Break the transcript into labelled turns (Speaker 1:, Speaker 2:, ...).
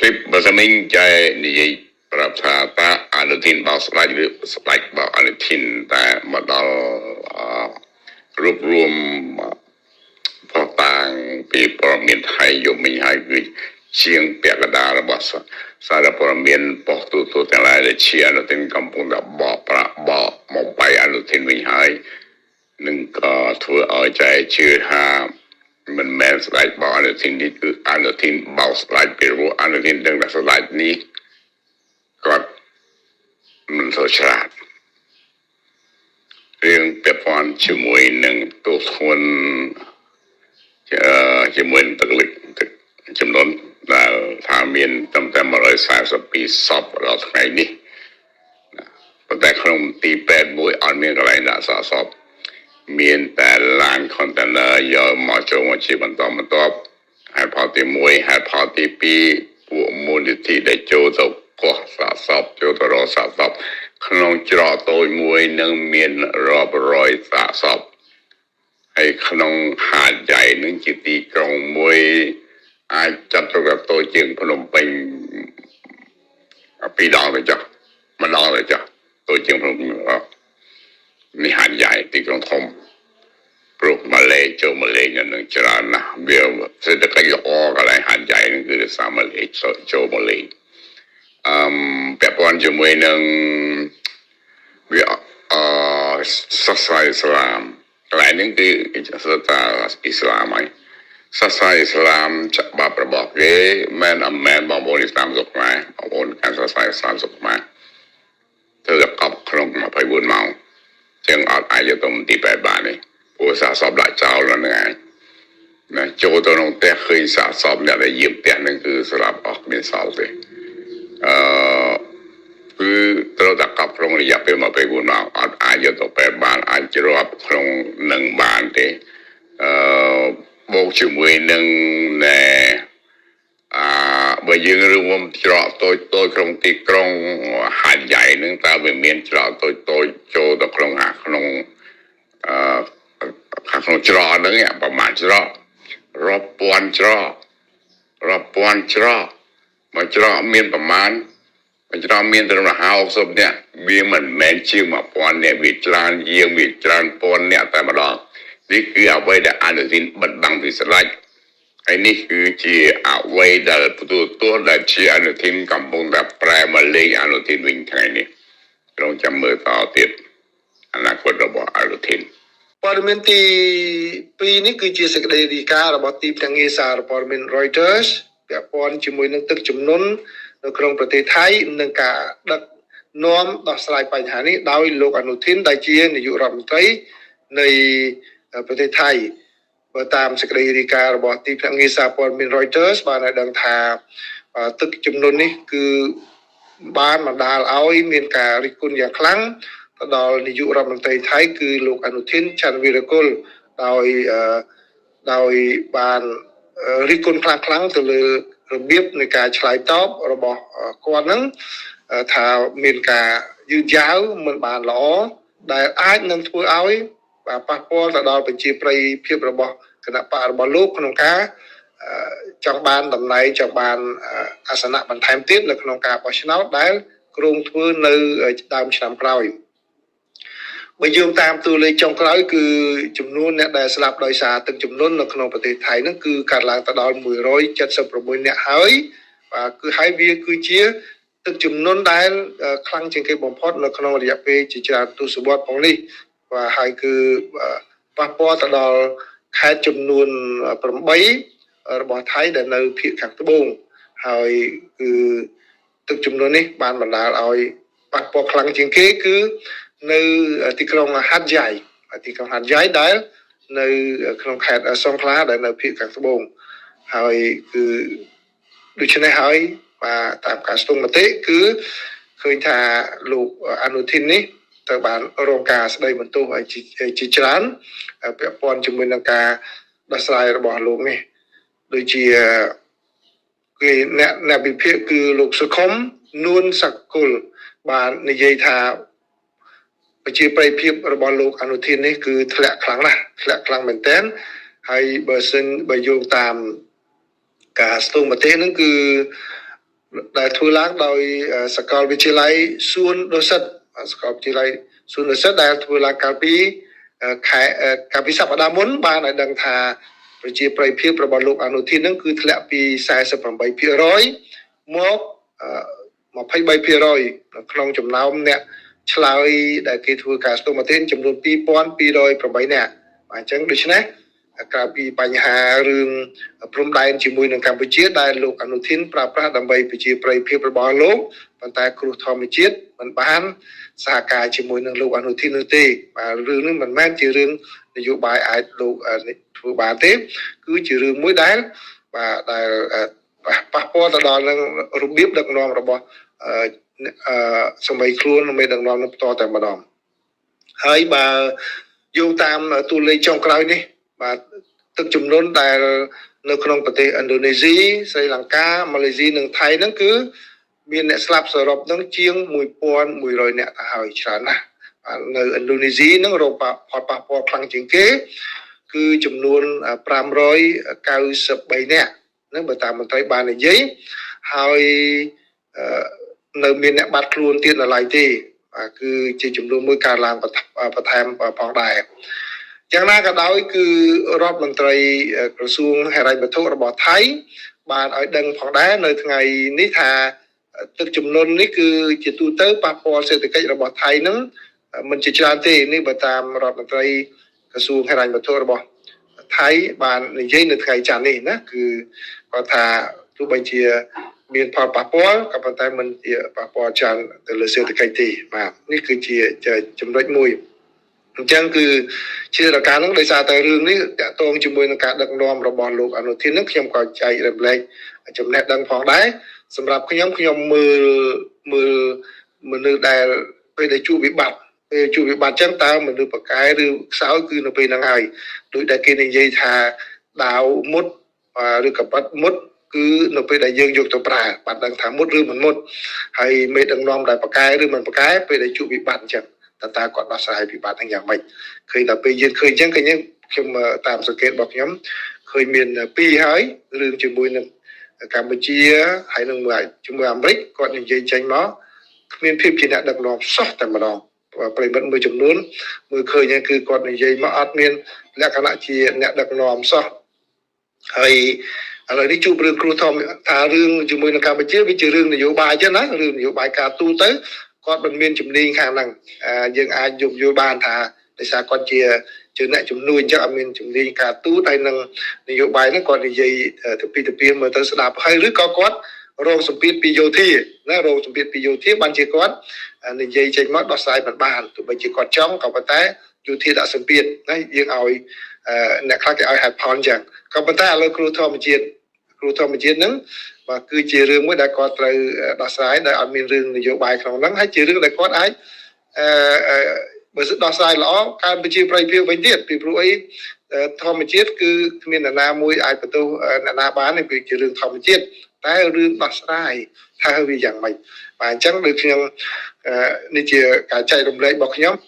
Speaker 1: คลิปបើសិនមិញចែនិយាយប្រាប់ថាតើអនុทินបោកស្ដេចឬស្ដេចបោកអនុทินតែមកដល់អរួបរวมផុសតាងពីព័ត៌មានថៃយប់មិញហើយគឺជាងពាក់កណ្ដាលរបស់សារព័ត៌មានប៉ុស្តិ៍ទូទៅទាំងឡាយដែលជាអនុทิនកំពុងតែបកប្រាក់បកមកបាយអនុทิនវិញហើយនឹងក៏ធ្វើឲ្យចែជឿថា មិនមែនស្ដេចបោកអនុทิននេះគឺអនុทิនបោកស្ដេចពីព្រោះអនុทิនដឹងថាស្ដេចនេះគាត់មិនសូវឆ្លាតរឿងពាក់ព័ន្ធជាមួយនឹងទោសធ្ងន់ជាមួយនឹងទឹកលិចទឹកចំនួនដែលថាមានត្រឹមតែ142សពដល់ថ្ងៃនេះប៉ុន្តែក្នុងទីពេទ្យមួយអត់មានកន្លែងដាក់សាកសព មានតែឡាន container យកមកចូលមកជាបន្តបន្ទាប់ហេតុផលទី1ហេតុផលទី2ពួកមូលនិធិដែលចូលទៅកោះសាកសពចូលទៅរកសាកសពក្នុងច្រកតូចមួយនឹងមានរាប់រយសាកសពហើយក្នុងហាតយ៉ៃនឹងជាទីក្រុងមួយអាចចាត់ទុកថាតូចជាងភ្នំពេញពីរដងទៅចុះម្ដងទៅចុះតូចជាងភ្នំពេញនេះហាតយ៉ៃទីក្រុងធំ ព្រោះម៉ាឡេចូលម៉ាឡេនៅនឹងច្រើនណាស់វាសេដ្ឋកិច្ចល្អកន្លែងហាត់យ៉ៃហ្នឹងគឺដោយសារម៉ាឡេចូលម៉ាឡេអឺមពាក់ព័ន្ធជាមួយនឹងវាអឺសាសនាអ៊ីស្លាមកន្លែងហ្នឹងគឺសាសនាអ៊ីស្លាមហើយសាសនាអ៊ីស្លាមច្បាប់របស់គេមិនអមែនបងប្អូនអ៊ីស្លាមស្រុកខ្មែរបងប្អូនកាន់សាសនាអ៊ីស្លាមស្រុកខ្មែរធ្វើតែកប់ក្នុង24ម៉ោង ចឹងអត់អាចយកទៅមន្ទីរពេទ្យបានទេព្រោះសាកសពដាក់ចោលនៅហ្នឹងឯងណាចូលទៅក្នុងផ្ទះឃើញសាកសពអ្នកដែលយាមផ្ទះហ្នឹងគឺស្លាប់អស់គ្មានសល់ទេអឺគឺត្រូវតែកប់ក្នុងរយៈពេល24ម៉ោងអត់អាចយកទៅពេទ្យបានអាចជ្រាប់ក្នុងនឹងបានទេអឺបូកជាមួយនឹងណែអាបើយើងរួមច្រកតូចតូចក្នុងទីក្រុងហាតយ៉ៃហ្នឹងតើវាមានច្រកតូចតូចចូលទៅក្នុងអាក្នុងអឺខាងក្នុងច្រកហ្នឹងប្រហែលច្រករាប់ពាន់ច្រករាប់ពាន់ច្រកមួយច្រកមានប្រមាណមួយច្រកមានត្រឹមតែ50នាក់វាមិនមែនជាង1000នាក់វាច្រើនជាងវាច្រើនពាន់នាក់តែម្ដងនេះគឺអ្វីដែលអនុทิនបិទបាំងពីស្ដេច ហើយនេះគឺជាអ្វីដែលទូទស្សន៍ដែលជាអនុทิនកំពុងតែប្រែមកលេងអនុทิនវិញថ្ងៃនេះរងចាំមើលតទៀតអនាគតរបស់អនុทิន
Speaker 2: ព័ត៌មានទី2នេះគឺជាសេចក្តីរាយការណ៍របស់ទីភ្នាក់ងារសារព័ត៌មាន Reuters ពាក់ព័ន្ធជាមួយនឹងទឹកជំនន់នៅក្នុងប្រទេសថៃនិងការដឹកនាំដោះស្រាយបញ្ហានេះដោយលោកអនុทิនដែលជានាយករដ្ឋមន្ត្រីនៃប្រទេសថៃបើតាមសេចក្តីរាយការណ៍របស់ទីភ្នាក់ងារសារព័ត៌មាន Reuters បានឲ្យដឹងថាទឹកជំនន់នេះគឺបានបណ្ដាលឲ្យមានការរិះគន់យ៉ាងខ្លាំងទៅដល់នាយករដ្ឋមន្ត្រីថៃគឺលោកអនុทิនឆាន់វីរគុលដោយដោយបានរិះគន់ខ្លាំងៗទៅលើរបៀបនៃការឆ្លើយតបរបស់គាត់ហ្នឹងថាមានការយឺតយ៉ាវមិនបានល្អដែលអាចនឹងធ្វើឲ្យបាទប៉ះពាល់ទៅដល់ប្រជាប្រិយភាពរបស់គណបក្សរបស់លោកក្នុងការចង់បានតំណែងចង់បានអាសនៈបន្ថែមទៀតនៅក្នុងការបោះឆ្នោតដែលគ្រោងធ្វើនៅដើមឆ្នាំក្រោយបើយោងតាមតួលេខចុងក្រោយគឺចំនួនអ្នកដែលស្លាប់ដោយសារទឹកជំនន់នៅក្នុងប្រទេសថៃហ្នឹងគឺកើនឡើងទៅដល់176នាក់ហើយបាទគឺហើយវាគឺជាទឹកជំនន់ដែលខ្លាំងជាងគេបំផុតនៅក្នុងរយៈពេលជាច្រើនទសវត្សរ៍ផងនេះបាទហើយគឺប៉ះពាល់ទៅដល់ខេត្តចំនួន8របស់ថៃដែលនៅភាគខាងត្បូងហើយគឺទឹកជំនន់នេះបានបណ្ដាលឲ្យប៉ះពាល់ខ្លាំងជាងគេគឺនៅទីក្រុងហាត់យ៉ៃទីក្រុងហាត់យ៉ៃដែលនៅក្នុងខេត្តសង្ខ្លាដែលនៅភាគខាងត្បូងហើយគឺដូច្នេះហើយបាទតាមការស្ទង់មតិគឺឃើញថាលោកអនុทิននេះត្រូវបានរងការស្ដីបន្ទោសឲ្យជាច្រើនពាក់ព័ន្ធជាមួយនឹងការដោះស្រាយរបស់លោកនេះដូចជាគេអ្នកអ្នកវិភាគគឺលោកសុខុមនួនសកុលបាននិយាយថាប្រជាប្រិយភាពរបស់លោកអនុทิននេះគឺធ្លាក់ខ្លាំងណាស់ធ្លាក់ខ្លាំងមែនទែនហើយបើសិនបើយោងតាមការស្ទង់មតិហ្នឹងគឺ ដែលធ្វើឡើងដោយសាកលវិទ្យាល័យសួនដូសិតសាកលវិទ្យាល័យសួនដូសិតដែលធ្វើឡើងកាលពីខែកាលពីសប្តាហ៍មុនបានឲ្យដឹងថាប្រជាប្រិយភាពរបស់លោកអនុធីននឹងគឺធ្លាក់ពី48%មក23%នៅក្នុងចំណោមអ្នកឆ្លើយដែលគេធ្វើការស្ទង់មតិចំនួន2208នាក់បាទអញ្ចឹងដូច្នេះក្រៅពីបញ្ហារឿងព្រំដែនជាមួយនឹងកម្ពុជាដែលលោកអនុធីនប្រើប្រាស់ដើម្បីប្រជាប្រិយភាពរបស់លោកប៉ុន្តែគ្រោះធម្មជាតិមិនបានសហការជាមួយនឹងលោកអនុធីននោះទេបាទរឿងនេះមិនមែនជារឿងនយោបាយអាចលោកធ្វើបានទេគឺជារឿងមួយដែលបាទដែលប៉ះពាល់ទៅដល់នឹងរបៀបដឹកនាំរបស់អឺសម័យខ្លួនមេដឹកនាំនឹងបន្តតែម្ដងហើយបើយោងតាមតួលេខចុងក្រោយនេះបាទទឹកចំនួនដែលនៅក្នុងប្រទេសឥណ្ឌូនេស៊ីស្រីលង្កាម៉ាឡេស៊ីនិងថៃហ្នឹងគឺមានអ្នកស្លាប់សរុបនឹងជាង1100នាក់ទៅហើយច្រើនណាស់បាទនៅឥណ្ឌូនេស៊ីហ្នឹងរងផលប៉ះពាល់ខ្លាំងជាងគេគឺចំនួន593នាក់ហ្នឹងបើតាមមន្ត្រីបាននិយាយហើយនៅមានអ្នកបាត់ខ្លួនទៀតនៅឡើយទេបាទគឺជាចំនួនមួយកើនឡើងបន្ថែមផងដែរយ៉ាងណាក៏ដោយគឺរដ្ឋមន្ត្រីក្រសួងហិរញ្ញវត្ថុរបស់ថៃបានឲ្យដឹងផងដែរនៅថ្ងៃនេះថាទឹកជំនន់នេះគឺជាទូទៅប៉ះពាល់សេដ្ឋកិច្ចរបស់ថៃនឹងមិនជាច្រើនទេនេះបើតាមរដ្ឋមន្ត្រីក្រសួងហិរញ្ញវត្ថុរបស់ថៃបាននិយាយនៅថ្ងៃច័ន្ទនេះណាគឺគាត់ថាទោះបីជាមានផលប៉ះពាល់ក៏ប៉ុន្តែមិនជាប៉ះពាល់ច្រើនទៅលើសេដ្ឋកិច្ចទេបាទនេះគឺជាចំណុចមួយអញ្ចឹងគឺជារការហ្នឹងដោយសារតែរឿងនេះតាក់ទងជាមួយនឹងការដឹកនាំរបស់លោកអនុធានហ្នឹងខ្ញុំក៏ចែករំលែកចំណេះដឹងផងដែរសម្រាប់ខ្ញុំខ្ញុំមើលមើលមនុស្សដែលពេលដែលជួបវិបត្តិពេលជួបវិបត្តិអញ្ចឹងតើមនុស្សប្រកែឬខ្សោយគឺនៅពេលហ្នឹងហើយដោយដែលគេនិយាយថាដាវមុតឬក៏បាត់មុតគឺនៅពេលដែលយើងយកទៅប្រើបានដឹងថាមុតឬមិនមុតហើយមេដឹកនាំដែលប្រកែឬមិនប្រកែពេលដែលជួបវិបត្តិអញ្ចឹងតើតើគាត់ដោះស្រាយវិបត្តិហ្នឹងយ៉ាងម៉េចឃើញដល់ពេលយើងឃើញអញ្ចឹងឃើញខ្ញុំតាមសង្កេតរបស់ខ្ញុំឃើញមានពីរហើយរឿងជាមួយនឹងកម្ពុជាហើយនឹងជាមួយអាមេរិកគាត់និយាយចេញមកគ្មានភាពជាអ្នកដឹកនាំសោះតែម្ដងប្រិមិត្តមួយចំនួនមើលឃើញគឺគាត់និយាយមកអត់មានលក្ខណៈជាអ្នកដឹកនាំសោះហើយឥឡូវនេះជួបរឿងគ្រោះធម្មថារឿងជាមួយនឹងកម្ពុជាវាជារឿងនយោបាយចឹងណារឿងនយោបាយការទូទៅគាត់មិនមានជំនាញខាងហ្នឹងយើងអាចយោគយល់បានថាដោយសារគាត់ជាអ្នកជំនួញអញ្ចឹងអត់មានជំនាញការទូតហើយនឹងនយោបាយហ្នឹងគាត់និយាយទៅពីទៅពីមើលទៅស្ដាប់ហើយឬក៏គាត់រងសម្ពាធពីយោធាណារងសម្ពាធពីយោធាបានជាគាត់និយាយចេញមកដោះស្រាយមិនបានទោះបីជាគាត់ចង់ក៏ប៉ុន្តែយោធាដាក់សម្ពាធណាយើងឲ្យអ្នកខ្លះគេឲ្យហេតុផលអញ្ចឹងក៏ប៉ុន្តែឥឡូវគ្រោះធម្មជាតិគ្រោះធម្មជាតិហ្នឹងបាទគឺជារឿងមួយដែលគាត់ត្រូវដោះស្រាយដែលអត់មានរឿងនយោបាយក្នុងហ្នឹងហើយជារឿងដែលគាត់អាចអឺបើដោះស្រាយល្អកើនប្រជាប្រិយភាពវិញទៀតពីព្រោះអីធម្មជាតិគឺគ្មានអ្នកណាមួយអាចបន្ទោសអ្នកណាបានទេវាជារឿងធម្មជាតិតែរឿងដោះស្រាយថាវាយ៉ាងម៉េចបាទអញ្ចឹងដូចខ្ញុំនេះជាការចែករំលែករបស់ខ្ញុំ។